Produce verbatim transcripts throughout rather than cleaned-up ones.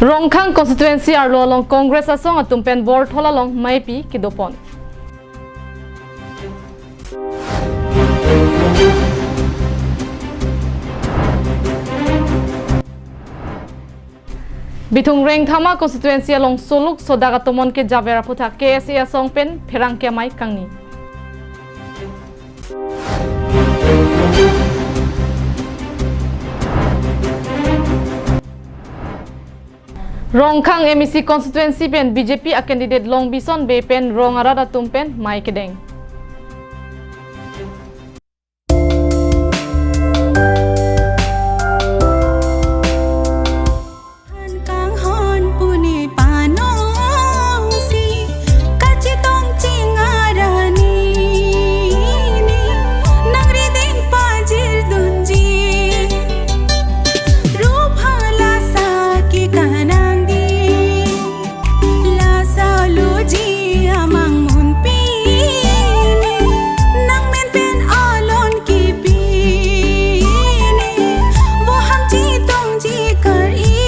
Rongkhang constituency arlo along Congress asong atum pen Borthol along maipi kedopon. Bithung Rengthama constituency along soluk sodak atomon kejaver aphuthak K S A asong pen pherangke amei kangni. Rongkhang M A C constituency pen B J P a candidate Longbison Bey pen rong arat atum pen mei kedeng. Kanghon puni panongsi kachetong chingarani ni nangriding pajirdunji rupha lasa kekanangdi. Lasa loji amang munpi ni nangmen pen alon kipi ni boham chetongji kari.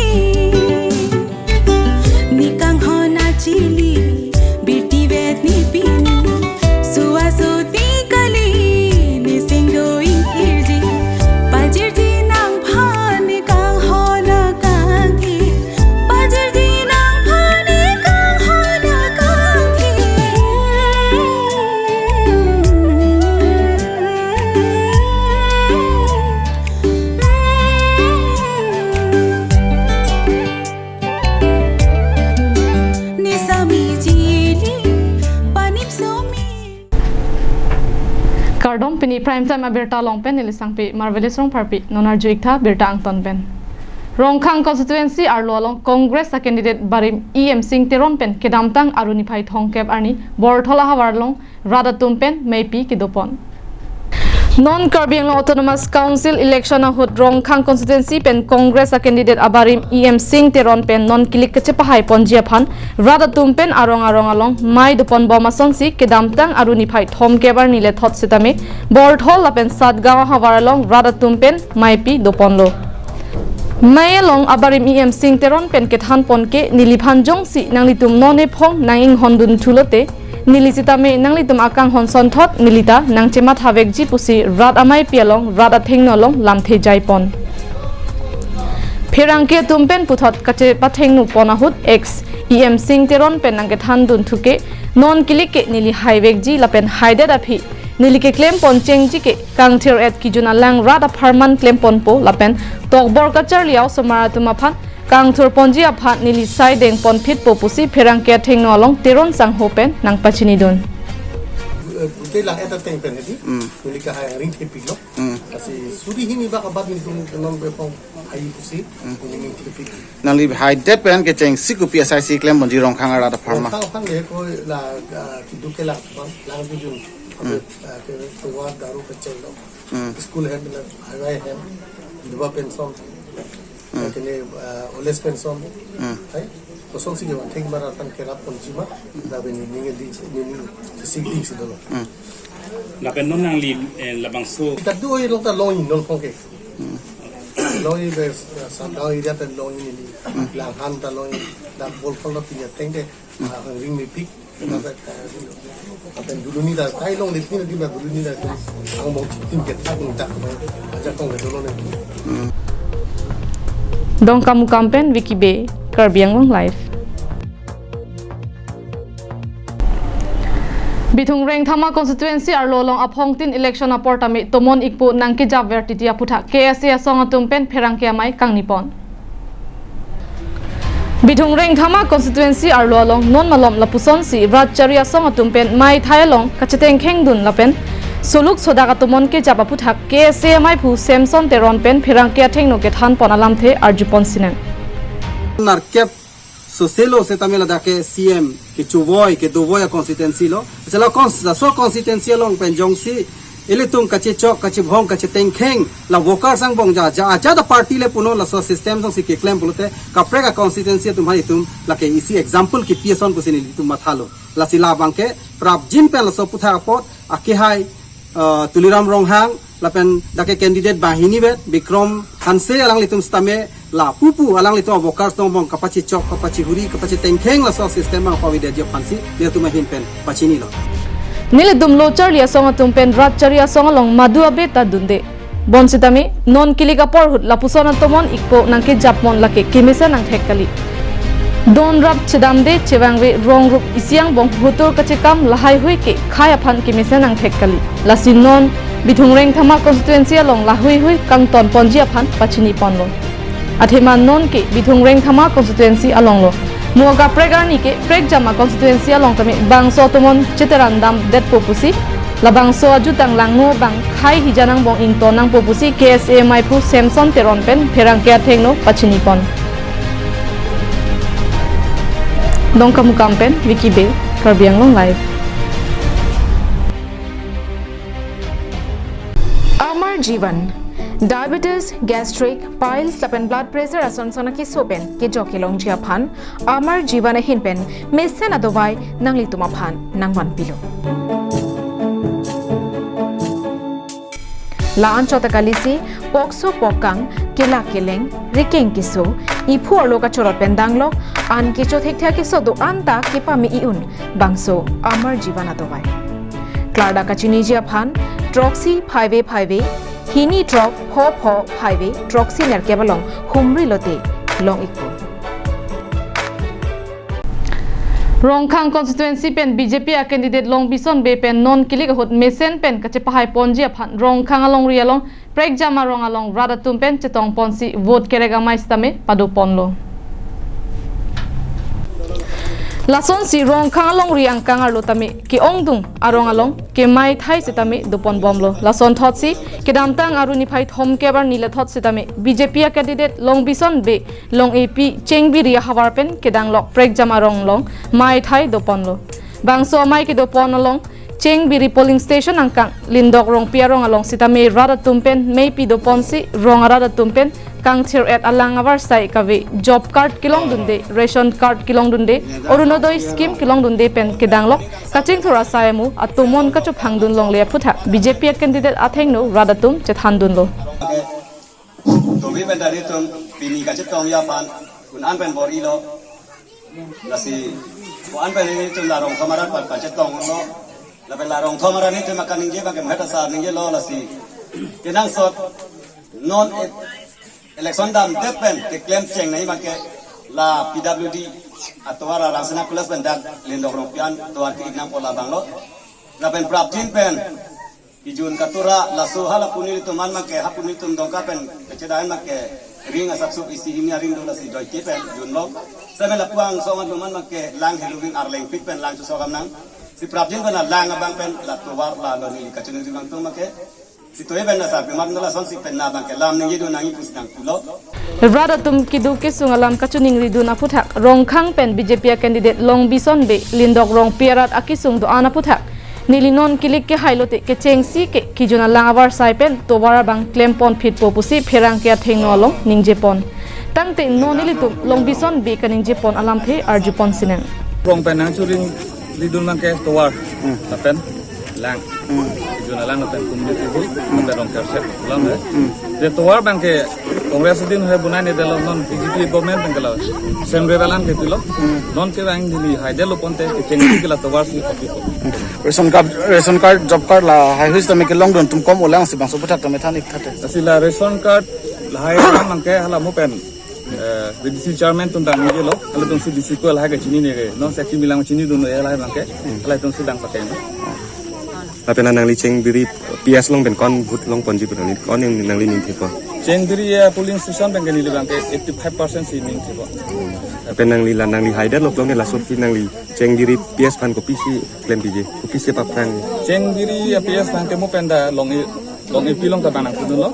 Ni kanghon achili birti vet ni pini suwa suti kali ni singdo ingkirji pajirji nangphan ni kanghon akangki. Pajirji nangphan ni kanghon akangki. Ni sami chili panip sumi. Kardom, pini Prime Time abirta along pen neli sangpi Marvelous Rongpharpi, non arju-ik tha birta angton pen. Rongkhang constituency arlo along Congress a candidate Barim E M Sing Teron pen kedamtang Aru niphai thomkep arni Borthol ahavar along rat atum pen meipi kedopon. Non Karbi Anglong Autonomous Council election ahut Rongkhang constituency pen Congress a candidate abarim E M Sing Teron pen non kilik kachepahai ponji aphan rat atum pen arong arong along mei dopon bom asonsi kedamtang Aru niphai thomkep arni lethot setame Borthol lapen Satgaon ahavar along rat atum pen meipi doponlo. Mei along abarim E M Sing Teron pen kethan pon ke neliphan jongsi nanglitum non ephong nang-inghon dun thulote, neli sitame nanglitum akanghon sonthot nelita nangchematha vekji pusi rat ameipi along rat athengno along lamthe jaipon. Pherangke atum pen puthot kachepathengno pon ahut ex E M Sing Teron pen nangkethan dun thuke non kilik ke neli hai vekji lapen haidet aphi neli keklem pon chengji ke kangthir-et kijun alang rat apharman klem ponpo lapen tokbor kacharli a-osomar atum aphan kangthur ponji aphan neli sai deng pon phitpo pusi pherangke athengno along Teron sangho pen nangpachini dun. Gute lang eta teng pen hedi. Hmm. Neli kahai ring thepiklo. Hmm. Lasi suri hini bak abat nelitum non bepong hai pusi. Hmm. Neli ning thepik. Nangli haidet pen kechengsi kopi asai si klem ponji Rongkhang arat apharman. Rongkhang aphan le ko la, ah, kiduk ke lang aphan, lang kijun. Hmm. Ah, ke, ke wa daru kecheng lo. Hmm. School hem, la, highway hem, duba pension, Hmm. kene, ah, old age pension, Hmm. hai, kosonsi kevan thek mara tan kerap ponji ma, lapen neli ning di, neli ning sik di si dolo. Hmm. Lapen non nangli, eh, labangso. Kita du oi long ta long in non phong ke. Hmm. Long in be, ah, Satgaon area ta long in ni, Hmm. Langhan ta long in, dak Borthol lo pinya teng de, Hmm. ah, ring mepik. Lapen duluni ta, tai long letni na dima duluni ta, ang mong tim ke thak ni tak, ajak tong ke dolo ne. Dongkamukam pen Vicky Bey, Karbi Anglong Live. Bithung Rengthama constituency arlo along aphongtin election apor tame tomon ikpo nangkejaver titi aphuthak K S A asong atum pen pherangke amei kangni pon. Bithung Rengthama constituency arlo along non malom lapusonsi rat chari asong atum pen mei thai along kachetengkheng dun lapen soluk sodak atomon kejap aphuthak K S A ameiphu Samson Teron pen pherangke athengno kethan pon alamthe arju pon sinang. Nerkep soselo setame ladak ke C M kechuvoi kedovoi a constituency lo. Sela cons-, laso constituency along pen jongsi ilitum kachechok, kachebhong, kachetengkheng, la workers angbong ja, ja, ajat a party le punon laso system jongsi keklem pulote, kaprek a constituency atum hai itum, lake isi example kipi ason pusi nelitum mathalo. Lasi labang ke, prapjin pen laso aphuthak apot, akehai, uh, Tuliram Ronghang, Lapen dak ke candidate banghini vet Bikram Hanse alanglitum sitame lapu pu alanglitum a-workers angbong kapachechok, kapachihuri, kapachitengkheng laso system abang pavedetji aphansi nelitum ahin pen pachinilo. Nelitum lo charli asong atum pen rat chari asong along madu abe ta dunde. Bonsitame non kilik apor ahut lapuson atomon ikpo nangkejapmon lake kemesen angthek kali. Don rap chedamde chevangve rong rup isi angbong hotur kachekam lahaihui ke khei aphan kemesen angthek kali. Lasi non Bithung Rengthama constituency along lahuihui kangtonponji aphan pachiniponlo. Athema non ke Bithung Rengthama constituency alonglo. Mo kaprek arni ke prekjam a-constituency along tame bangso atomon cheterandamdetpo pusi, labangso ajutang langno abang khei hijan angbong ington nangpo pusi K S A maiphu Samson Teron pen pherangke athengno pachinipon. Dongkamukam pen Vicky Bey, Karbi Anglong Live. Amar Jeevan, diabetes, gastric, piles lapen blood pressure ason son akeso pen kejok kelongji aphan Amar Jeevan ahin pen mesen adovai nanglitum aphan nangvanpilo. La-an chot akalisi pokso pokkang, kela keleng, rikeng keso, iphu arlo kachorot pen danglok, an kecho thekthe akeso do-an ta kepame i-un, bangso Amar Jeevan adovai. Klardak kachiniji aphan throksi phaive phaive, hini throk pho pho phaive, throksi nerkep along humri lote long-ikpo. Rongkhang constituency pen B J P a-candidate Longbison Bey pen non kilik ahut mesen pen kachepahaiponji aphan Rongkhang alongri along prekjam arong along rat atum pen chetongponsi vote kerek amei sitame padoponlo. Lasonsi Rongkhang alongri angkang arlo tame ke-ongdung arong along kemei thai sitame doponbomlo. Lason thotsi kedamtang Aru niphai thomkep arni le thot sitame B J P a-candidate Longbison Bey long-epi Chengbiri ahavar pen kedanglok prekjam arong along mei thai doponlo. Bangso amei kedopon along Chengbiri polling station angkang Lindok Rongpi arong along sitame rat atum pen meipi doponsi rong arat atum pen kangthir-et alang avarsai kave job card kelongdunde, ration card kelongdunde, Orunodoi scheme kelongdunde pen kedanglok kachingthur asai amu atomon kachophangdun longle aphuthak B J P a-candidate athengno rat atum chethandunlo. Dovi pen dari tum pini kachetongji aphan un-an pen bor-ilo. Lasi ko-an pen nelitum la Rongthom arat pen pachetonglo. Lapen la Rongthom arat nelitum akaningje abang ke mohet asar ningjelo, lasi kenangsot non e-, election damdet pen keklem cheng nangji abang ke la P W D atovar Rangsina College pen dak Lindok Rongpi an tovar ke-ik nangpo labanglo. Lapen prapjin pen kejun katura laso hala pu nelitum an abang ke, ha pu nelitum Dongka pen kachedai abang ke ring asapsuk isi hini aring do, lasi doike pen junlo. Sitame lapu angsong atum an abang ke lang heloving arlengpik pen lang chusok amnang. Si prapjin pen la lang abang pen la tovar la lo neli kachiningri abang tum abang ke. Si toi pen la sarpi mat na lasonsi pen na abang ke lam ningjedun nangji pusi nangpulo. Rat atum keduk kesung alam kachiningridun aphuthak Rongkhang pen B J P a-candidate Longbison Bey Lindok Rongpi arat akesung do-an aphuthak neli non kilik kehai lote kechengsi ke kejun alang avarsai pen tovar abang klemponphitpo pusi pherangke athengno along ningjepon. Tangte non nelitum Longbison Bey kaningjepon alamthe arjupon sinang. Rong pen nangchuringridun abang ke tovar, hmm, lapen lang. Hmm. Kejun alang lapen community hall, hmm, lapen Rongkerset alam he. Hmm. Je tovar abang ke Congress adin he bonai ne delo, non B J P government abang ke la Sangre Balan kepilo. Hmm. Non ke abang neli haidetlo ponte kechengsi ke la tovar si kopi ko. Hmm. Ration card, ration card, job card lahaihui sitame kelongdun atum kom olang si bangso aphuthak tame than-ik thate. Lasi la ration card lahai abang ke hala mo pen, eh, V D C chairman atum ta ningjelo, hala atumsi D C ko lahai kachinine ke, non section bilang chinidun lahai abang ke, hala atumsi dang pakai. Lapen nangli Chengbiri P S along pen ko-an vote longponji pu nangli, ko-an nangli ningthepon? Chengbiri, eh, polling station abang ke neli abang ke eighty-five percent si ningthepon. Lapen nangli la nangli haidetlo pulote laso aphi nangli Chengbiri P S aphan kopisi klempiji, kopisi paphrang? Chengbiri, eh, P S abang ke mo pen dak long-e, long-epi along ta abang nangpudunlo,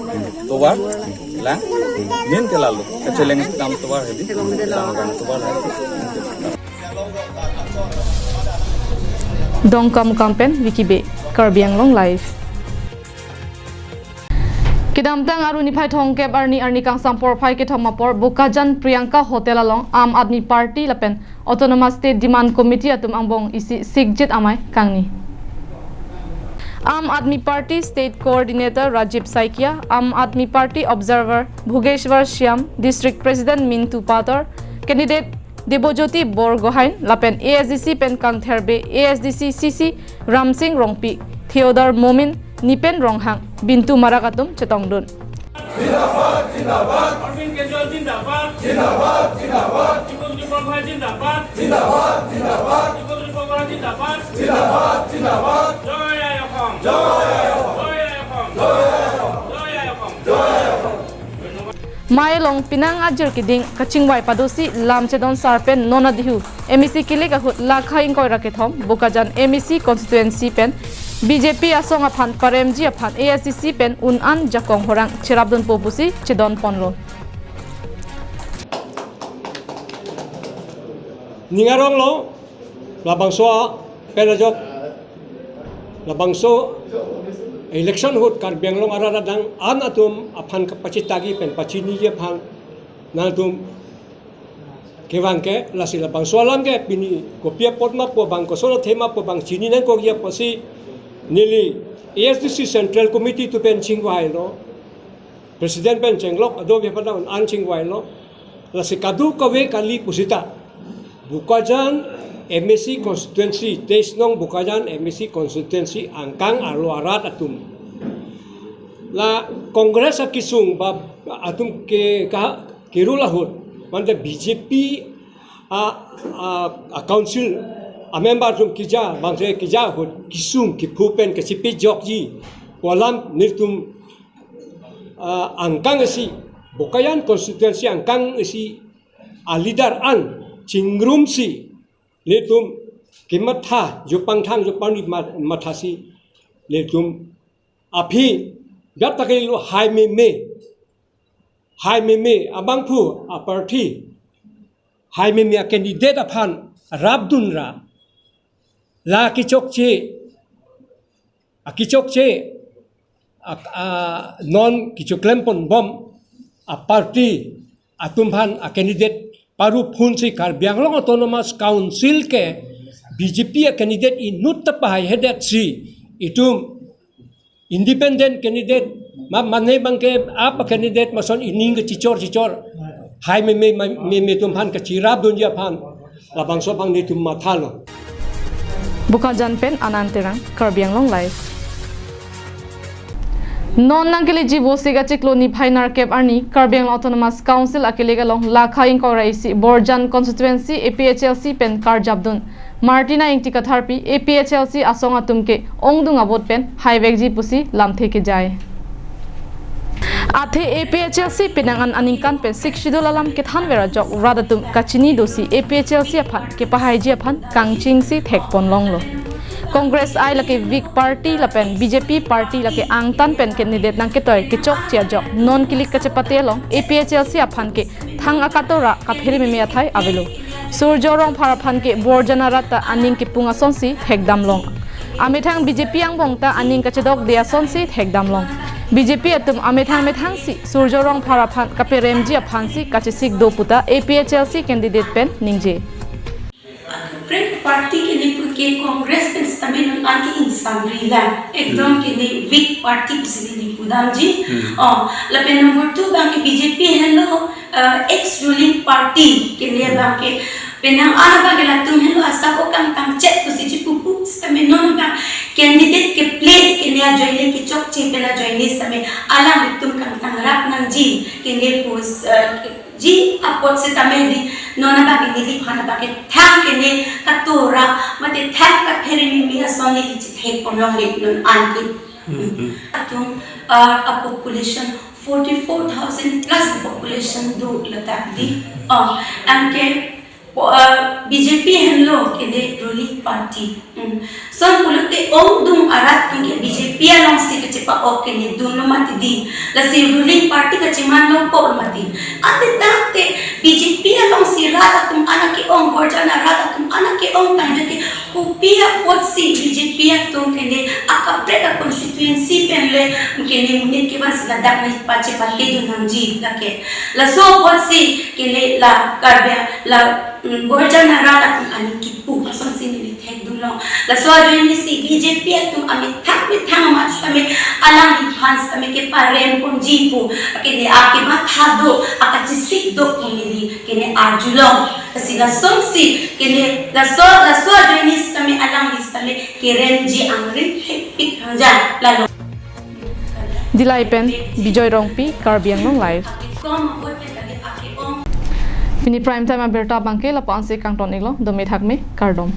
tovar, lang, nin ke lalo, kacheleng dam tovar hedi, lang abang tovar hedi. Dongkamukam pen Vicky Bey, Karbi Anglong Live. Kedamtang Aru niphai thomkep arni arni kangsam porphai kethom apor Bokajan Priyanka Hotel along Aam Aadmi Party lapen Autonomous State Demand Committee atum angbong isi sikjit amei kangni. Aam Aadmi Party State Coordinator Rajib Saikia, Aam Aadmi Party Observer Bhogeshwar Shyam, District President Mintu Pator, Candidate Debojyoti Borgohain, lapen A S D C pen kangtherbe A S D C C C Ramsing Rongpi, Theodore Momin, Nipen Ronghang, Bintu Marak atum chetongdun. জিন্দাবাদ, জিন্দাবাদ। অরবিন্দ কেজৰিৱাল জিন্দাবাদ। জিন্দাবাদ, জিন্দাবাদ। বিপুল দেৱবৰ্মা জিন্দাবাদ। জিন্দাবাদ, জিন্দাবাদ। বিপুল দেৱবৰ্মা জিন্দাবাদ। জিন্দাবাদ, জিন্দাবাদ। জয় আই অসম। জয় আই অসম। জয় আই অসম। জয় আই অসম। জয় আই অসম। জয় আই অসম। Mai along penang ajir keding kachingvai padosi lam chedon sar pen non adihu M A C kilik ahut lakha ingkoi ra kethom Bokajan M A C constituency pen B J P asong aphan paremji aphan A S D C pen un an jakong horang cherapdunpo pusi chedonponlo. Ning aronglo, labangso pen ajok, labangso election ahut Karbi Anglong arat adang an atum aphan kapachitagi pen pachiniji aphan nangtum kevang ke, lasi labangso alam ke pini kopi apot ma pu abang, koson athe ma pu abang chini nangkokji apotsi neli A S D C Central Committee atum pen chingvailo, President pen chenglok ado bephan un an chingvailo. Lasi kadokave kali pusita Bokajan M A C constituency, teis nong Bokajan M A C constituency angkang arlo arat atum, la Congress akesung ba atum ke ka kerul ahut, mante B J P a, a, a council a member atum keja, bangso keja ahut kesung kephu pen kachepejokji pu alam nelitum, a, angkang isi, Bokajan constituency angkang isi a leader an chingrumsi nelitum kematha jupangthang jupangni ma-, mathasi nelitum aphi gat takilo hai meme, hai meme abangphu a party, hai meme a candidate aphan rapdun ra, la kechokche, a kechokche, a, a, non kechoklemponbom a party atum aphan a candidate paruphunsi Karbi Anglong Autonomous Council ke B J P a candidate inut ta pahaihedet si itum independent candidate ma mane bangke apa candidate mason ining ke chichor chichor hai meme, meme atum aphan kachirapdunji aphan labangso abang nelitum mathalo. Bokajan pen Anand Terang, Karbi Anglong Live. Non nangkeleji Vosik achiklo niphai nerkep arni Karbi Anglong Autonomous Council akilik along lakha ingkoi ra isi Borjan constituency A P H L C pen karjapdun Martina Ingti Katharpi A P H L C asong atum ke ongdung avote pen haivekji pusi lamthe kejai. Athe A P H L C penang an aningkan pen Sixth Schedule alam kethanver ajok rat atum kachini dosi A P H L C aphan kepahaiji aphan kangchingsi thekponlonglo. Congress ai lake weak party lapen B J P party lake angtan pen candidate nangketoi kechokche ajok non kilik kachepate along A P H L C aphan ke thang akatora kaphere meme athai avelo. Surjo Rongphar aphan ke Borjan arat ta aning kepung asonsi thekdamlong. Amethang B J P angbong ta aning kachedokde asonsi thekdamlong. B J P atum amethang methangsi Surjo Rongphar aphan kaperemji aphansi kachesik do puta A P H L C candidate pen ningje. Kaprek party ke neli pu ke Congress pen sitame non an ke ingsamri la. Ekdom ke neli weak party pusi neli pudamji. Hmm. Oh, lapen number two abang ke B J P henlo, uh, ex ruling party ke neli abang ke penang an abang ke latum henlo asap o kangtang chet pusi chipupu sitame non abang candidate ke place ke neli ajoine kechokche pen ajoine sitame alanglitum kangtang rap nangji ke neli pu, uh, ji apot sitame di non abang ke neliphan abang ke thang ke neli katora mate thang kaphere meme ason neli chethekponlongle non an ke. Hmm, hmm. Atum, uh, a population forty-four thousand plus population do ladak di. Oh, anke, uh, B J P henlo ke neli ruling party. Hmm. Son pulote ongdung arat atum ke B J P alongsi kachepa-ok ke neli dunlo mati di. Lasi ruling party kacheman longpo mati. Ante tangte B J P alongsi rat atum an ke-ong, Borjan arat atum an ke-ong tangte ke kopi apotsi B J P atum ke neli akaprek a constituency pen le ke neli monit kevansi ladak nangpachepatedun nangji lake. Laso apotsi ke neli la Karbi la, mm, Borjan arat atum aning kipu asonsi neli thekdunlong. Laso ajoinesi B J P atum amethang Methang amat sitame alangli aphan sitame keparem ponji pu, kene akematha do, akachesik do pu neli kene arjulong. Lasi lasonsi kene laso laso ajoine sitame alangli sitame keremji angring thekpik hangjan lalo. Dillai pen Bijoy Rongpi, Karbi Anglong Live. Pini prime time abirta abangke lapu-ansi kangton iklo, dome thakme, kardom.